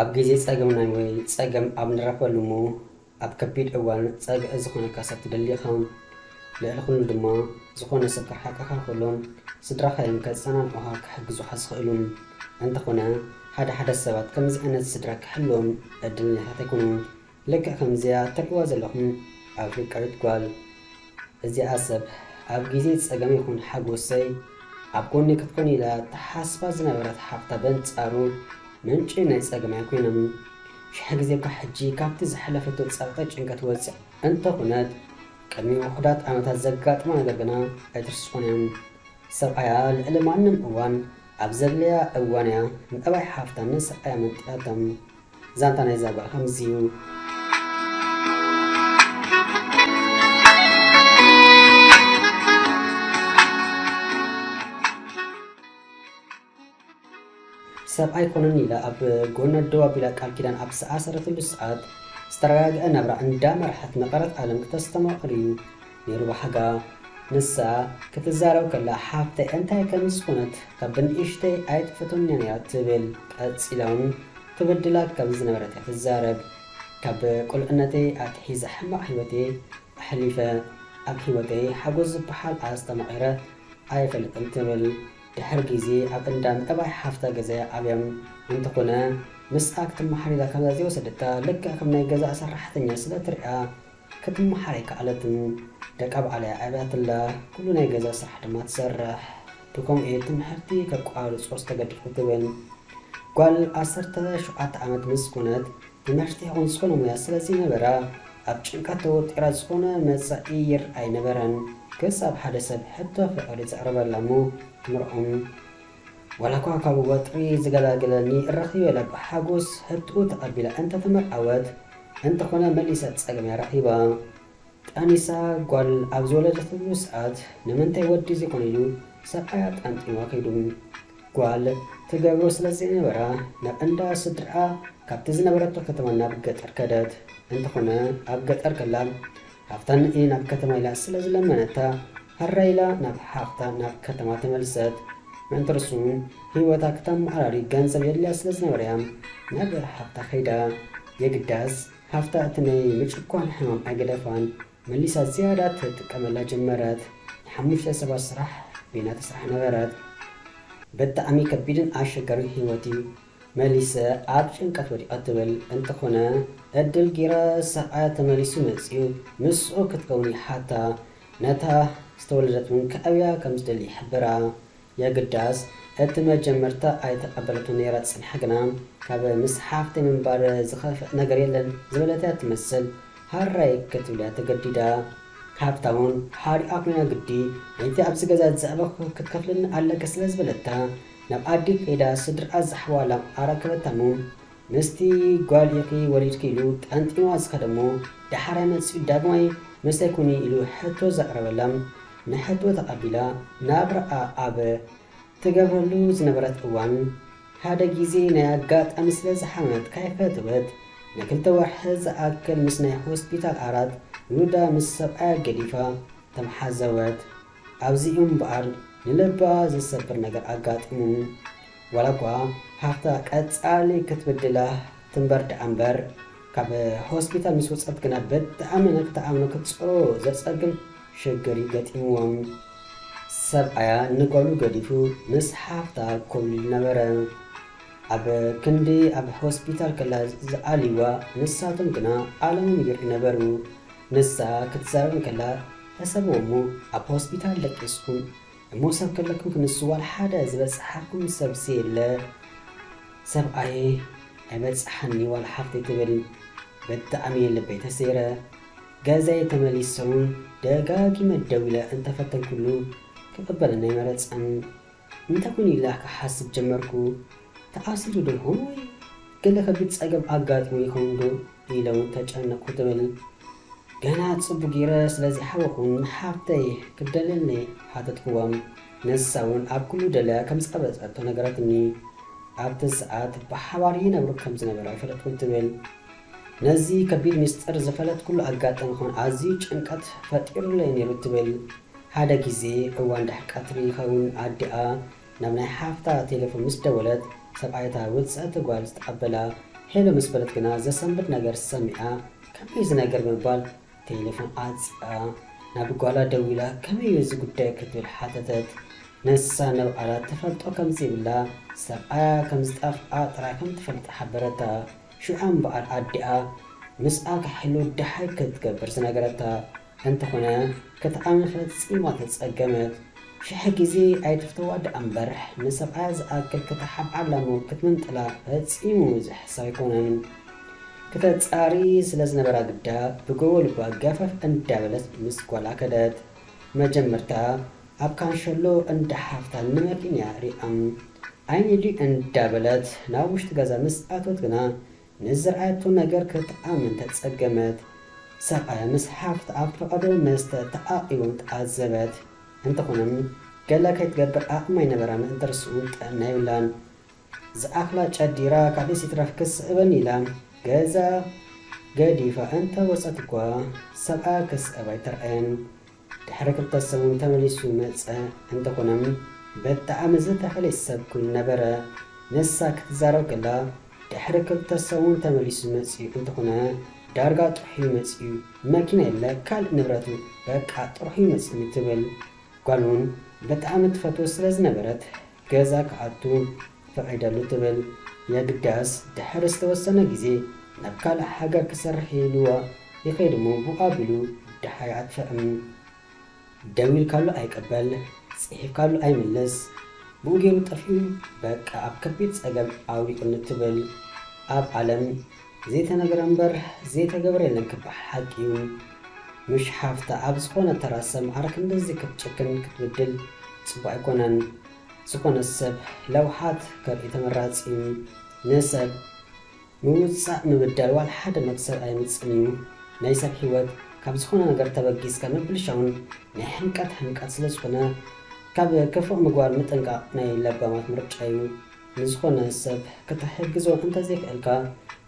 ኣብ ግዜ ጸገም ናይ ወይ ጸገም ኣብ ንረኽበሉ እሞ ኣብ ከቢድ እዋን ጸግዒ ዝኾነካ ሰብ ትደሊ ኢኻ። ልዕሊ ኩሉ ድማ ዝኾነ ሰብ ክርሕቀካ ከሎ ስድራኻ እዮም ከጸናንዑኻ ክሕግዙኻ ዝኽእሉ። እንተኾነ ሓደ ሓደ ሰባት ከምዚ ዓይነት ስድራ ክሕልዎም ዕድለኛታት ኣይኮኑን። ልክዕ ከምዚኣ ትርእይዋ ዘለኹም ኣፍሪቃዊት ጓል። እዚኣ ሰብ ኣብ ግዜ ጸገም ይኹን ሓጎሰይ ኣብ ጎኒ ክትኮን ኢላ ተሓስባ ዝነበረት ሓፍታ በንጻሩ ምንጪ ናይ ጸገማይ ኮይኖም። ሽሕ ግዜ እኳ ሕጂ ካብቲ ዝሓለፈቶ ጸቕጢ ጭንቀት ወጽእ እንተኾነት ቅድሚ ውሑዳት ዓመታት ዘጋጥማ ነገር ግና ኣይትርስዖን እዮም። ሰብኣያ ልዕሊ ማንም እዋን ኣብ ዘድለያ እዋን እያ ምዕባይ ሓፍታ ንሰብኣያ መንጢላቶም። ዛንታ ናይዛ ጓል ከምዚ እዩ። ሰብኣይ ኮነኒ ኢላ ኣብ ጎና ደው ኣቢላ ቃል ኪዳን ኣብ ዝኣሰረትሉ ሰዓት ዝተረጋግአ ናብራ እንዳመርሐት መቐረት ዓለም ክተስተማቕር እዩ ነይሩ ባህጋ። ንሳ ክትዛረብ ከላ ሓፍተይ እንታይ ከም ዝኾነት ካብ ብንእሽተይ ኣይጥፈቶን እያ ነይራ ትብል። ቀጺላ እውን ትብድላ ከም ዝነበረት እያ ትዛረብ። ካብ ቁልዕነተይ ኣትሒዘ ሕማቕ ህይወተይ ኣሕሊፈ ኣብ ህይወተይ ሓጎስ ዝበሃል ኣስተማቒረ ኣይፈልጥን ትብል። ድሕሪ ግዜ ኣብ እንዳ ምዕባይ ሓፍታ ገዛያ ኣብዮም እንተኾነ ምስኣ ክትመሓር ኢላ ከምዛ ዘይወሰደታ ልክዕ ከም ናይ ገዛ ሰራሕተኛ ስለ ትሪኣ ክትመሓር ኣይከኣለትን። ደቃ ባዕላ እያ ኣብያትላ ኩሉ ናይ ገዛ ስራሕ ድማ ትሰርሕ። ብከምኡ እየ ትምህርቲ ከቋርጾ ዝተገደድኩ ትብል። ጓል ዓሰርተ ሸውዓተ ዓመት ምስ ኮነት ትምህርቲ ይኹን ዝኾነ ሞያ ስለ ዘይነበራ ኣብ ጭንቀት ተወጢራ ዝኾነ መጻኢ ይርኣ ኣይነበረን። ክሳብ ሓደ ሰብ ሕቶ ፍቕሪ ዘቕርበላ እሞ ትምርዖም። ዋላ እኳ ካብ ወጥሪ ዝገላግለኒ ረኺበ ኢላ ብሓጎስ ሕቶኡ ተቐቢላ እንተተመርዓወት እንተኾነ መሊሳ ጸገም እያ ረኺባ። ጠኒሳ ጓል ኣብ ዝወለደትሉ ሰዓት ንምንታይ ወዲ ዘይኮነ ኢሉ ሰብኣያ ጠንጢንዋ ከይዱ። ጓል ትገብሮ ስለ ዘይነበራ ናብ እንዳ ስድርኣ ካብቲ ዝነበረቶ ከተማ ናብ ገጠር ከደት። እንተኾነ ኣብ ገጠር ከላ ሃፍታ ንእይ ናብ ከተማ ኢላ ስለ ዝለመነታ ሃራ ኢላ ናብ ሃፍታ ናብ ከተማ ተመልሰት። ምእንቲ ርሱ ህይወታ ክተመዓራሪ ገንዘብ የድልያ ስለ ዝነበረ እያ ናብ ሃፍታ ከይዳ። የግዳስ ሃፍታ እቲ ናይ ምጭኳን ሕማም ኣይገደፋን። መሊሳ ዝያዳ ትጥቀመላ ጀመረት። ንሓሙሽተ ሰባት ስራሕ በይና ትስራሕ ነበረት። ብጣዕሚ ከቢድን ኣሸጋሪ ህይወት እዩ። መሊሰ ኣብ ጭንቀት ወዲቐ ትብል እንተኾነ ዕድል ጊረ ሰብኣያ ተመሊሱ መፂኡ ምስኡ ክትከውን ይሓታ። ነታ ዝተወለደት እውን ከዕብያ ከም ዝደሊ ይሕብራ። የግዳስ እቲ መጀመርታ ኣይተቐበለቶ ነይራ። ዝጸንሐ ግና ካብ ምስ ሓፍተይ ምንባር ዝኸፍእ ነገር የለን ዝበለት እያ ትመስል። ሃራይ ክትብል እያ ተገዲዳ። ሃፍታ እውን ሓሪኣ ኮይና ግዲ ነቲ ኣብዚ ገዛ ዘዕበኹ ክትከፍልኒ ኣለኪ ስለ ዝበለታ ናብ ኣዲ ከይዳ ስድርኣ ዝሓዋላ ኣረከበታ እሞ ምስቲ ጓል ኢኺ ወሊድኪ ኢሉ ጠንጢንዋ ዝኸደ እሞ ዳሕራይ መጺኡ ዳግማይ ምሳይ ኩኒ ኢሉ ሕቶ ዘቕረበላ ንሕቶ ተቐቢላ ናብራኣ ኣብ ትገብረሉ ዝነበረት እዋን ሓደ ግዜ ናይ ኣጋጣሚ ስለ ዝሓመመት ካይፈተወት ንክልተ ወርሒ ዝኣክል ምስ ናይ ሆስፒታል ዓራት ውሉዳ ምስ ሰብኣያ ገዲፋ ተምሓዘወት። ኣብዚ እዩ እምበኣር ንልባ ዝሰብር ነገር ኣጋጢሙ። ዋላ እኳ ሃፍታ ቀጻሊ ክትብድላ ትንበር ደኣ እምበር ካብ ሆስፒታል ምስ ወጸት ግና ብጣዕሚ ንክትኣምኖ ክትጸሮ ዘጸግም ሽግር እዩ ገጢምዎም። ሰብኣያ ንጓሉ ገዲፉ ምስ ሓፍታ ኮብሊሉ ነበረ። ኣብ ክንዲ ኣብ ሆስፒታል ከላ ዝኣልይዋ ንሳቶም ግና ዓለሞም ይርእዩ ነበሩ። ንሳ ክትዛረብ እንከላ ተሰብዎ እሞ ኣብ ሆስፒታል ደቂስኩም እሞ ሰብ ከለኩም ክንሱ ዋላ ሓደ ዝበጽሓኩም ሰብሲ የለ። ሰብኣየ ኣይበጽሓኒ ዋላ ሓፍተይ ትብል። ብጣዕሚ ልበይ ተሰይረ። ገዛይ ተመሊሰውን ደጋጊመ ደዊለ እንተፈተንኩሉ ክቕበለኒ ኣይመረጸን። እንታይ ኮይኑ ኢላ ክሓስብ ጀመርኩ። ተኣሲሩ ዶ ይኸውን ወይ ገለ ከቢድ ጸገም ኣጋጥሞ ይኸውን ዶ ኢለ እውን ተጨነቕኩ ትብል። ገና ጽቡቕ ገይረ ስለዚ ሓወኹ ንሓፍተይ ክትደልየለይ ሓተትክዎም። ንሳ እውን ኣብ ኩሉ ደልያ ከም ዝቐበጸቶ ነገረትኒ። ኣብቲ ሰዓት ብሓባር ይነብሩ ከም ዝነበሩ ኣይፈለጥኩን ትብል። ነዚ ከቢድ ምስጢር ዝፈለጥኩሉ ኣጋጣሚ ኾን ኣዝዩ ጭንቀት ፈጢሩለይ ነይሩ ትብል። ሓደ ግዜ እዋን ድሕሪ ቀትሪ ይኸውን ኣዲኣ ናብ ናይ ሓፍታ ቴሌፎን ምስ ደወለት ሰብኣይታ ውፅዕቲ ጓል ዝተቐበላ ሄሎ ምስ በለት ግና ዘሰንብድ ነገር ሰሚዓ ከመይ እዚ ነገር ብምባል ቴሌፎን ዓፂኣ ናብ ጓላ ደዊላ ከመይ እዩ እዚ ጉዳይ ክትብል ሓተተት። ንሳ ነብኣላ ትፈልጦ ከም ዘይብላ ሰብኣያ ከም ዝጠፍኣ ጥራይ ከም ትፈልጥ ሓበረታ። ሽዑ እምበኣር ኣዲኣ ምስኣ ክሕሉ ደሓይ ክትገብር ዝነገረታ እንተኾነ ክትኣምን ፈጺማ ተጸገመት። ሽሕ ግዜ ኣይትፍተዋ ደኣ እምበር ንሰብኣያ ዝኣክል ክትሓብዓላ እሞ ክትምንጥላ ፈጺሙ ዝሕሰብ ኣይኮነን። ክተጻሪ ስለ ዝነበራ ግዳ ብጎቦ ልባ ገፈፍ እንዳበለት ምስ ጓላ ከደት። መጀመርታ ኣብ ካንሸሎ እንዳ ሓፍታ ንመኪንያ ሪኣም ኣይንዲ እንዳበለት ናብ ውሽጢ ገዛ ምስ ኣቶት ግና ንዝረኣየቶ ነገር ክትኣምን ተጸገመት። ሰብኣያ ምስ ሓፍታ ኣብ ፈቐዶ መስተ ተዓቒቦም ተዓዘበት። እንተኾነም ገለ ከይትገብር ዓቕሚ ኣይነበራን፣ እንተርስኡ ጥዕና የብላን። ዝኣኽላ ጨዲራ ካልእ ሲትረፍ ክስዕበኒ ኢላ ገዛ ገዲፋ እንተ ወጸት እኳ ሰብኣያ ክስዕብ ኣይተርኣየን። ድሕሪ ክልተ ሰሙን ተመሊሱ መጸ። እንተኾነም ብጣዕሚ ዝተፈለየ ሰብ ኮይኑ ነበረ። ንሳ ክትዛረብ ከላ ድሕሪ ክልተ ሰሙን ተመሊሱ መጺኡ እንተኾነ ዳርጋ ጥርሑ እዩ መጺኡ። መኪና የለ ካልእ ንብረቱ በቃ ጥርሑ እዩ መጺኡ ትብል። ጓል እውን ብጣዕሚ ትፈትዎ ስለ ዝነበረት ገዛ ክኣቱ ፈቒደሉ ትብል። የግዳስ ድሕሪ ዝተወሰነ ግዜ ናብ ካልእ ሃገር ክሰርሕ ኢልዋ ይኸይድ እሞ ብኡ ኣቢሉ ደሓይ ኣጥፍዕም። ደዊልካሉ ኣይቅበል፣ ጽሒፍካሉ ኣይምልስ፣ ብኡ ገይሩ ጠፊኡ በቃ ኣብ ከቢድ ጸገም ኣውዲቑኒ ትብል። ኣብ ዓለም ዘይተነገረ እምበር ዘይተገበረ የለን ክበሃል ሓቂ እዩ። ምሽ ሓፍታ ኣብ ዝኾነ ተራ ሰብ ማዕረ ክንድዚ ክትጭክን ክትብድል ጽቡቕ ኣይኮነን። ዝኾነ ሰብ ለውሃት ከርኢ ተመራጺ እዩ። ንሰብ ምውጻእ ምብዳል ዋላ ሓደ መክሰብ ኣየምጽእን እዩ። ናይ ሰብ ህይወት ካብ ዝኾነ ነገር ተበጊስካ ምብልሻውን ናይ ሕምቀት ሕምቀት ስለ ዝኾነ ካብ ክፉእ ምግባር ምጥንቃቕ ናይ ለባማት ምርጫ እዩ። ንዝኾነ ሰብ ክትሕግዞ እንተዘይክእልካ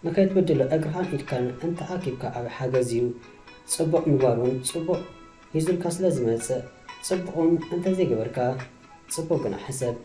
ንኸይትብድሎ እግርኻን ኢድካን እንተኣኪብካ ዓቢ ሓገዝ እዩ። ጽቡቕ ምግባር እውን ጽቡቕ ሂዙልካ ስለ ዝመጽእ ጽቡቕ እውን እንተዘይገበርካ ጽቡቕ ግና ሕሰብ።